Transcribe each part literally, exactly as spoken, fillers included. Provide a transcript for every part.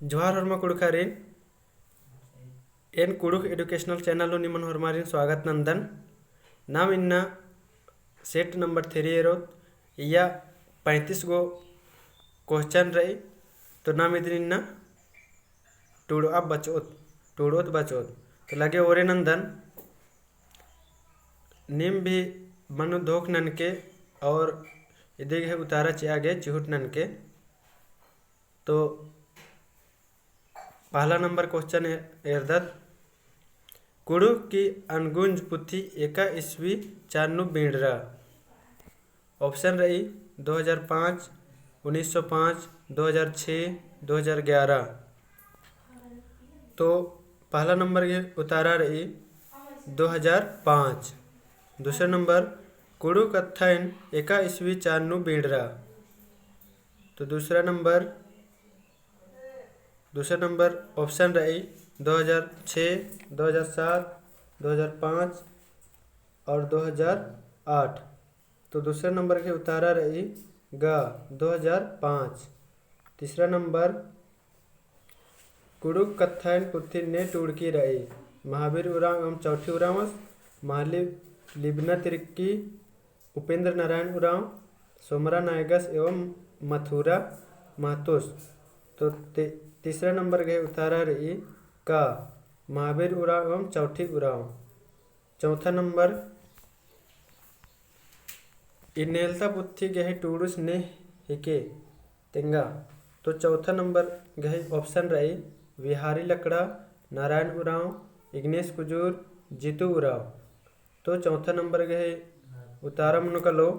जोहार होरमा कुँड़ुख़ारिन, एन कुँड़ुख़ educational channel नू निमन होरमारिन स्वागत नन्दन। नाम इन्ना set number three एरोत, इय्या पैंतीस गो question रई, तो नाम इदिन इन्ना टूड़आ बचओत, टूड़ओत बचओत। तो लगे ओरे नन्दन, नीम भी मनो धोख ननके और इदी गही उतारा चिआ गे चिहुट ननके। तो पहला number question ए-, एरदत, कुँड़ुख़ की अनगुंज पुथी एका ईस्वी चान नू बींड़रा? Option रई दो हज़ार पाँच, उन्नीस सौ पाँच, दो हज़ार छः, दो हज़ार ग्यारह। तो पहला number गही उतारा रई दो हज़ार पाँच। दूसरा number, कुँड़ुख़ कत्थन एका ईस्वी चान नू बींड़रा? तो दूसरा number, दूसरा number option रई दो हज़ार छः, दो हज़ार सात, दो हज़ार पाँच और दो हज़ार आठ। तो दूसरा number गही उतारा रई ग, दो हज़ार पाँच। तीसरा number, कुँड़ुख़ कत्थन पुथी ने टूड़की रई? महावीर उराँव एवं चौठी उराँवस, महली लिबना तिर्की, उपेंद्र नारायण उराँव, सोमरा नायगस एवं मथुरा महतोस। तो ते-, तीसरा number गही उतारा रई क, महावीर उराँव एवं चौठी उराँव। चौथा number, इन्नेलता पुथी गही टूड़ुस ने हिके तेंगा। तो चौथा number गही option रई बिहारी लकड़ा, नारायण उराँव, इग्नेस कुजूर, जीतू उराँव। तो चौथा number गही उतारा मनो कालो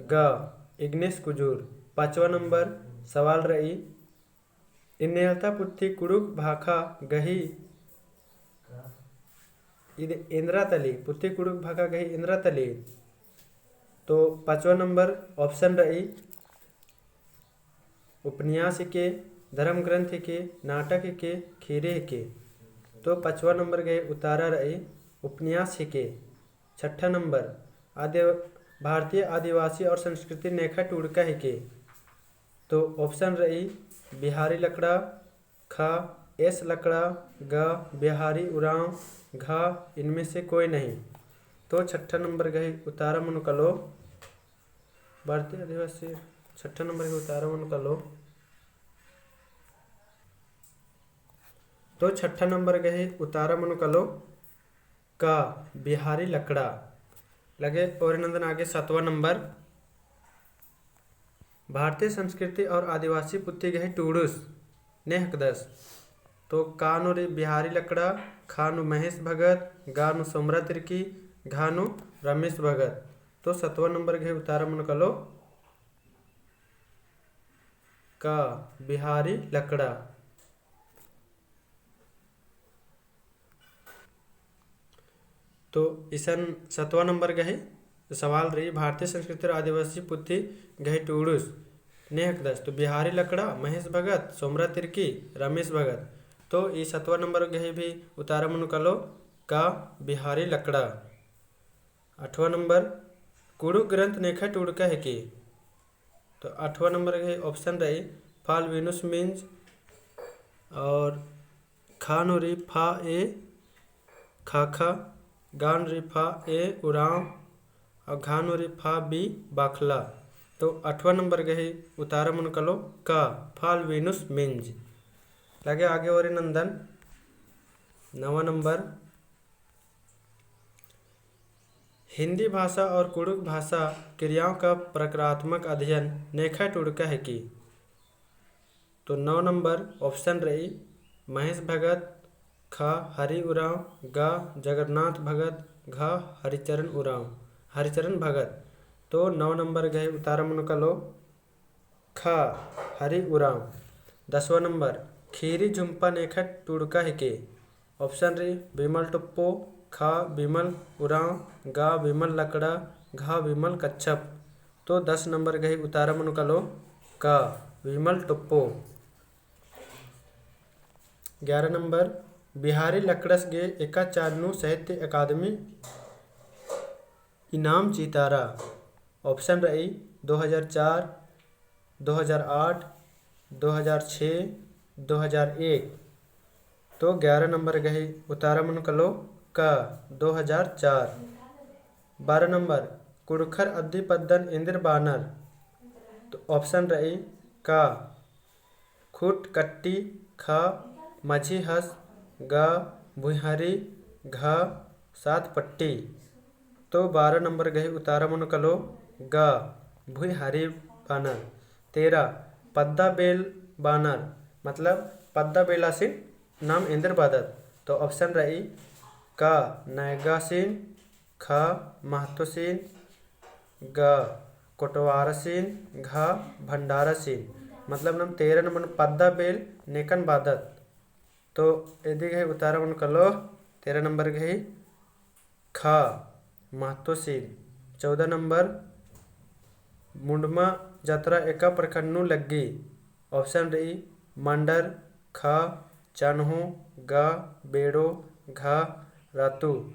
ग, इग्नेस कुजूर। पाँचवा number सवाल रई, इन्नेलता पुथी कुँड़ुख़ भाखा गही इद एन्द्रा तली, पुथी कुँड़ुख़ भाखा गही एन्द्रा तली। तो पाँचवा number option रई, उपन्यास हिके, धर्म ग्रंथ हिके, नाटक हिके, खीरी हिके। तो पाँचवा number गही उतारा रई, उपन्यास हिके। छठा number, आदि-, भारतीय आदिवासी और संस्कृति नेखा टूड़का हिके। तो option रई बिहारी लकड़ा, ख, एस लकड़ा, ग, बिहारी उराँव, घ, इनमें से कोई नहीं। तो छठा number गही उतारा मनो कालो भारतीय आदिवासी, छठा number गही उतारा मनो कालो। तो छठा number गही उतारा मनो कालो क, बिहारी लकड़ा। लगे ओरे नन्दन आगे सातवाँ number, भारतीय संस्कृति और आदिवासी पुथी गही टूड़ुस ने हकदस। तो क नू रई बिहारी लकड़ा, ख नू महेश भगत, ग नू सोमरा तिर्की, घ नू रमेश भगत। तो सातवाँ number गही उतारा मनो कालो क, बिहारी लकड़ा। तो इसन सातवाँ number गही सवाल रई, भारतीय संस्कृति और आदिवासी पुथी गही टूड़ुस ने हकदस। तो बिहारी लकड़ा, महेश भगत, सोमरा तिर्की, रमेश भगत। तो ई सातवाँ number गही भी उतारा मनो कालो क, बिहारी लकड़ा। आठवाँ number, कुँड़ुख़ ग्रंथ नेखा टूड़का हिके। तो आठवाँ number गही option रई फाल्विनुस मिंज, और ख नू रई फा ए खाखा, ग नू रई फा ए उराँव, और घ नू रई फा बी बाखला। तो आठवाँ number गही उतारा मनो कालो क, फाल्विनुस मिंज। लगे आगे ओरे नन्दन नवा number, हिंदी भाषा और कुँड़ुख़ भाषा क्रियाओं का प्रकारात्मक अध्ययन नेखा टूड़का हिके। तो नौ number option रई, महेश भगत, ख, हरि उराँव, ग, जगन्नाथ भगत, घ, हरिचरण उराँव, हरिचरण भगत। तो नौ number गही उतारा मनो कालो ख, हरि उराँव। दसवाँ number, खीरी झुम्पा नेखा टूड़का हिके। Option रई, विमल टोप्पो, ख, विमल उराँव, ग, विमल लकड़ा, घ, विमल कच्छप। तो दस number गही उतारा मनो कालो क, विमल टोप्पो। ग्यारह number, बिहारी लकड़स गे एका चान नू साहित्य अकादमी इनाम चितारा। Option रई, दो हज़ार चार, दो हज़ार आठ, दो हज़ार छः, दो हजार एक। तो ग्यारह नंबर गही उतारा मनो कलो क, दो हजार चार। बारह नंबर, कुँड़ुख़र अद्दी पद्दन एन्देर बानर? तो option रई क, खुट कट्टी, ख, मझी हस, ग, भुइँहरी, घ, सात पट्टी। तो बारह नंबर गही उतारा मनो कलो ग, भुइँहरी बानर। तेरह, पद्दा बेल बानर, मतलब पद्दा बेलासिन नाम एन्देर बअदत। तो option रई क, नैगासिन, ख, महतोसिन, ग, कोटवारसिन, घ, भंडारसिन। मतलब नाम तेरह नंबर पद्दा बेल नेकन बअदत। तो इदी गही उतारा मनो कलो तेरह नंबर गही ख, महतोसिन। चौदह नंबर, मुंडमा जतरा एका प्रखंड नू लग्गी? Option रई मंडर, ख, चन्हो, ग, बेड़ो, घ, रातू।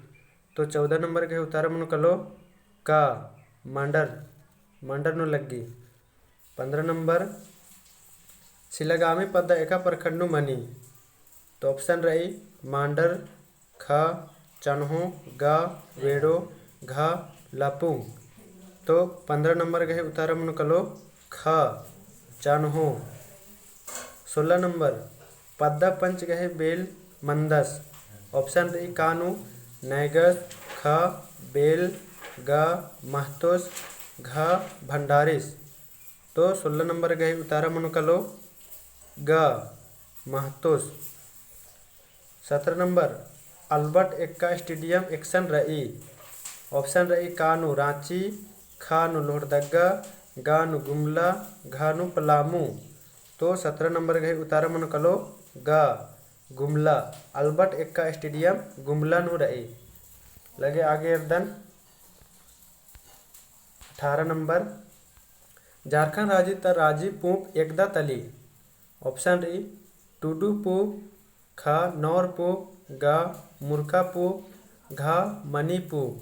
तो चौदह नंबर गही उतारा मनो कलो क, मंडर, मंडर नू लग्गी। पन्द्रह नंबर, सिलागामी पद्दा एका प्रखंड नू मनी? तो option रई मंडर, ख, चन्हो, ग, बेड़ो, घ, लापुंग। तो पन्द्रह नंबर गही उतारा मनो कलो ख, चन्हो। सोलह नंबर, पद्दा पंच गही बेल मंदस? Option रई क नू नैगस, ख, बेल, ग, महतोस, घ, भंडारिस। तो सोलह नंबर गही उतारा मनो कलो ग, महतोस। सत्रह नंबर, अल्बर्ट एक्का stadium एकसन रई? Option रई क नू राँची, ख नू लोहरदग्गा, ग नू गुमला, घ नू पलामू। तो सत्रह नंबर गही उतारा मनो कलो ग, गुमला। अल्बर्ट एक्का stadium गुमला नू रई। लगे आगे एरदन अठारह नंबर, झारखंड राजी ता राजी पूंप एकदा तली? Option रई टुडू पूंप, ख नौर पूंप, ग मुरका पूंप, घ मनी पूंप।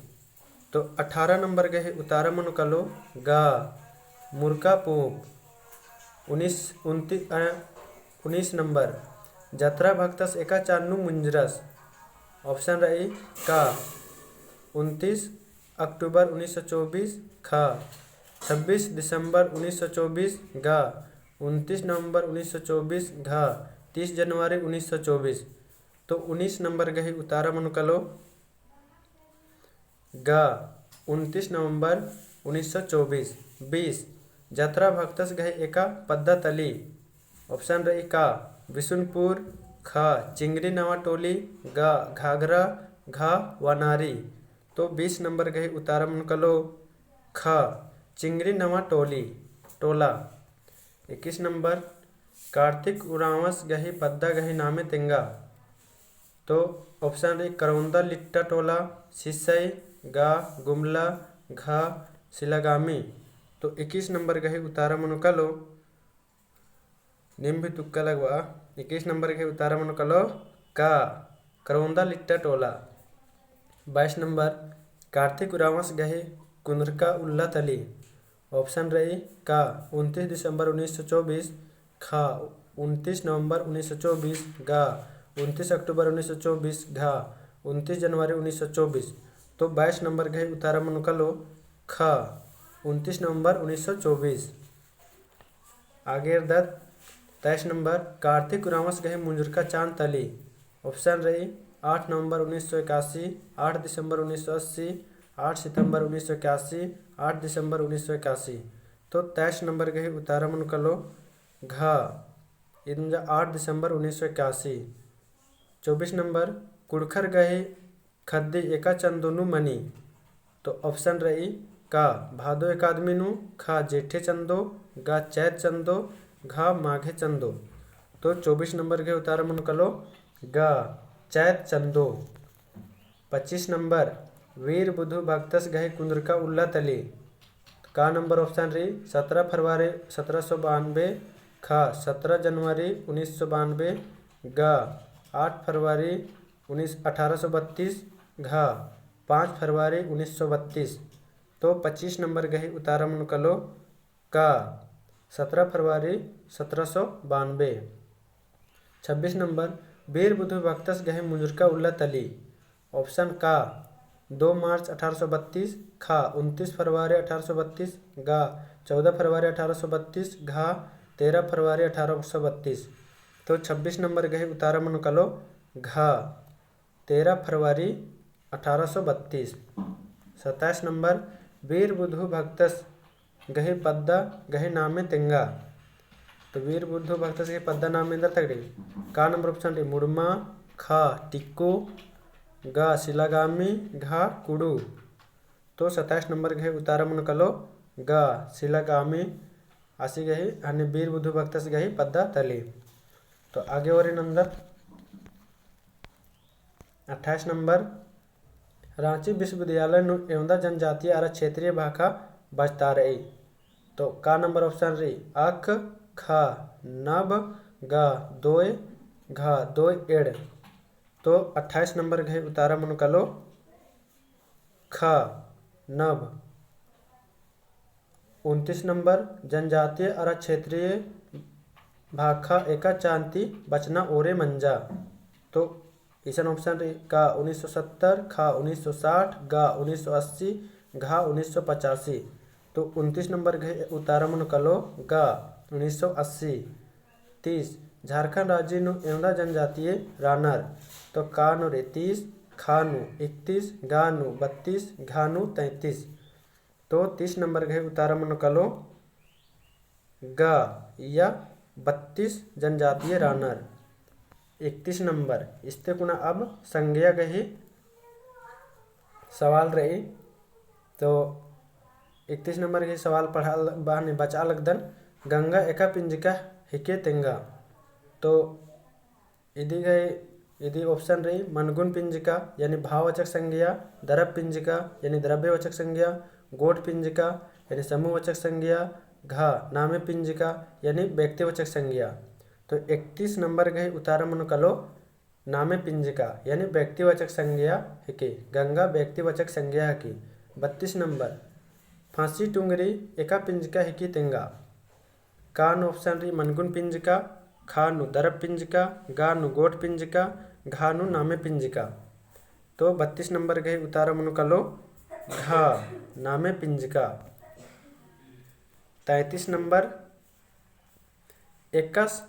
तो अठारह नंबर गही उतारा मनो कलो ग, मुरका पूंप। उन्नीस, उनती-, अ, उन्नीस नंबर, जतरा भक्तस एका चान नू मुंजरस? Option रई क, उनतीस अक्टूबर उन्नीस सौ चौबीस, ख, छब्बीस दिसंबर उन्नीस सौ चौबीस, ग, उनतीस नवंबर उन्नीस सौ चौबीस, घ, तीस जनवरी उन्नीस सौ चौबीस। तो उन्नीस नंबर गही उतारा मनो कलो ग, उनतीस नवंबर उन्नीस सौ चौबीस। बीस, जतरा भक्तस गही एका पद्दा तली? Option रई क, बिसुनपुर, ख, चिंगरी नवा टोली, ग, घाघरा, घ, वनारी। तो बीस नंबर गही उतारा मनो कलो ख, चिंगरी नवा टोली, टोला। इक्कीस नंबर, कार्तिक उरांवस गही पद्दा गही नामे तेंगा। तो option रई करौंदा लिट्टा टोला, सिसई, ग गुमला, घ सिलागामी। तो इक्कीस नंबर गही उतारा मनो कलो, नीम भी तुक्का लगवा। इक्कीस नंबर गही उतारा मनो कलो क, करौंदा लिट्टा टोला। बाईस नंबर, कार्तिक उरांवस गही कुंदरका उल्ला तली? Option रई क, उनतीस दिसंबर उन्नीस सौ चौबीस, ख, उनतीस नवंबर उन्नीस सौ चौबीस, ग, उनतीस अक्टूबर उन्नीस सौ चौबीस, घ, उनतीस जनवरी उन्नीस सौ चौबीस। तो बाईस नंबर गही उतारा मनो कलो ख, उनतीस नवंबर उन्नीस सौ चौबीस। आगे एरदत तेईस नंबर, कार्तिक उरांवस गही मुंजुरका चान तली? Option रई आठ नवंबर उन्नीस सौ इक्यासी, आठ दिसंबर उन्नीस सौ अस्सी, आठ सितंबर उन्नीस सौ इक्यासी, आठ दिसंबर उन्नीस सौ इक्यासी। तो तेईस नंबर गही उतारा मनो कलो घ, इद मंजा आठ दिसंबर उन्नीस सौ इक्यासी। चौबीस नंबर, कुँड़ुख़र गही ख़द्दी एका चंदो नू मनी? तो option रई क, भादो एकादमी नू, ख, जेठे चंदो, ग, चैत चंदो, घ, माघे चंदो। तो चौबीस नंबर गही उतारा मनो कलो ग, चैत चंदो। पच्चीस नंबर, वीर बुधु भगतस गही कुंदरका उल्ला तली? क नंबर option रई सत्रह फरवरी सत्रह सौ बानबे, ख, सत्रह जनवरी उन्नीस सौ बानबे, ग, आठ फरवरी उन्नीस, अठारह सौ बत्तीस, घ, पाँच फरवरी उन्नीस सौ बत्तीस। तो पच्चीस नंबर गही उतारा मनो कलो क, सत्रह फरवरी सत्रह सौ बानबे। छब्बीस नंबर, वीर बुधु भक्तस गही मुंजुरका उल्ला तली। Option क, दो मार्च अठारह सौ बत्तीस, ख, उनतीस फरवरी अठारह सौ बत्तीस, ग, चौदह फरवरी अठारह सौ बत्तीस, घ, तेरह फरवरी अठारह सौ बत्तीस। तो छब्बीस नंबर गही उतारा मनो कालो घ, तेरह फरवरी अठारह सौ बत्तीस। सत्ताईस नंबर, वीर बुधु भक्तस गही पद्दा गही नामे तेंगा। तो वीर बुधु भक्तस गही पद्दा नामे एन्दर तगड़ी। क नंबर option रई मुड़मा, ख टिक्कु, ग सिलागामी, घ कुड़ू। तो सत्ताईस नंबर गही उतारा मनो कालो ग सिलागामी आसी गही हने वीर बुधु भक्तस गही पद्दा तली। तो आगे ओरिन एन्दर अट्ठाईस नंबर, रांची विश्वविद्यालय नू एवंदा जनजातीय अरा क्षेत्रीय भाखा बचतारई। तो क नंबर option रई अख, ख नभ, ग दोय, घ दोय एंड़। तो अट्ठाईस नंबर गही उतारा मनो कालो ख नभ। उनतीस नंबर, जनजातीय अरा क्षेत्रीय भाखा एका चान ती बचना ओरे मंजा। तो इसन option रई क उन्नीस सौ सत्तर, ख उन्नीस सौ साठ, ग उन्नीस सौ अस्सी, घ उन्नीस सौ पचासी। तो उनतीस नंबर गही उतारा मनो कालो ग उन्नीस सौ अस्सी। तीस, झारखंड राज्य नू एवंदा जनजातीय रअनर। तो क नू रई तीस, ख नू इकतीस, ग नू बत्तीस, घ नू तैंतीस। तो तीस नंबर गही उतारा मनो कालो ग या बत्तीस जनजातीय रअनर। इकतीस नंबर, इस्ते कुना अब संज्ञा गही सवाल रई। तो इकतीस नंबर गही सवाल पढ़ा ल-, बअनी बचआ लगदन, गंगा एका पिंजका हिके तेंगा। तो इदी गही, इदी option रई मनगुन पिंजका यानी भाववाचक संज्ञा, दरब पिंजका यानी द्रव्यवाचक संज्ञा, गोट पिंजका यानी समूहवाचक संज्ञा, घ नामे पिंजका यानी व्यक्तिवाचक संज्ञा। तो इकतीस नंबर गही उतारा मनो कालो नामे पिंजका यानी व्यक्तिवाचक संज्ञा हिके, गंगा व्यक्तिवाचक संज्ञा हिके। बत्तीस नंबर, फांसी टुंगरी एका पिंजका हिके तेंगा। क नू option रई मनगुन पिंजका, ख नू दरब पिंजका, ग नू गोट पिंजका, घ नू नामे पिंजका। तो बत्तीस नंबर गही उतारा मनो कालो घ नामे पिंजका। तैंतीस नंबर, एकस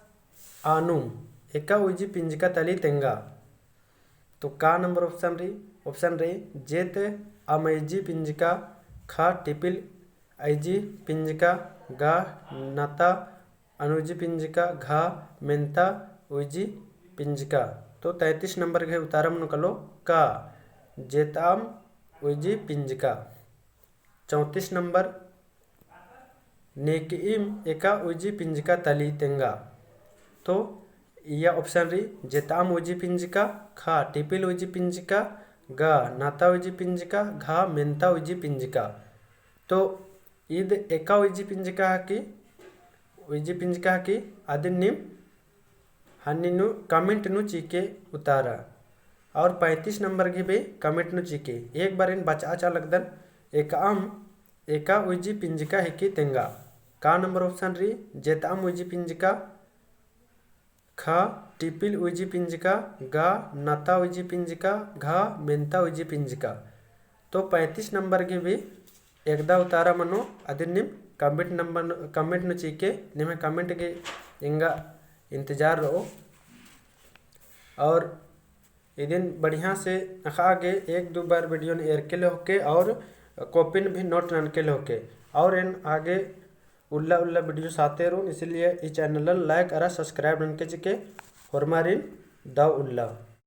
आनुम एका उइजी पिंजका तली तेंगा। तो क नंबर option रई, option रई जेत अमइजी पिंजका, ख टिपिल अइजी पिंजका, ग नता अनुइजी पिंजका, घ मेन्ता उइजी पिंजका। तो तैंतीस नंबर गही उतारा मनो कालो क जेतअम उइजी पिंजका। चौंतीस नंबर, नेकइम एका उइजी पिंजका तली तेंगा। तो इया option रई जेतअम उइजी पिंजका, ख टिपिल उइजी पिंजका, ग नता उइजी पिंजका, घ मेन्ता उइजी पिंजका। तो ईद एका उइजी पिंजका हिके, उइजी पिंजका हिके, अदिन नीम हन्नी नू comment नू चिके उतारा। और पैंतीस नंबर गही भी comment नू चिके। एक बार एन बचआ चा लगदन, एकअम एका उइजी पिंजका हिके तेंगा। क नंबर option रई जेतअम उइजी पिंजका, ख टिपिल उइजी पिंजका, ग नता उइजी पिंजका, घ मेन्ता उइजी पिंजका। तो पैंतीस नंबर गही भी एकदा उतारा मनो, अदिन नीम comment नंबर, comment नू चिके, निम्है comment गही एंगा इंतजार रओ। और इदिन बढ़िया से अख़आ गे एक दो बार video न एरके लेहोके और copy न भी note ननके लेहोके। और एन आगे उल्ला उल्ला video साते रओन, इसलिए ई channel न like अरा subscribe ननके चिके। होरमारिन दव उल्ला।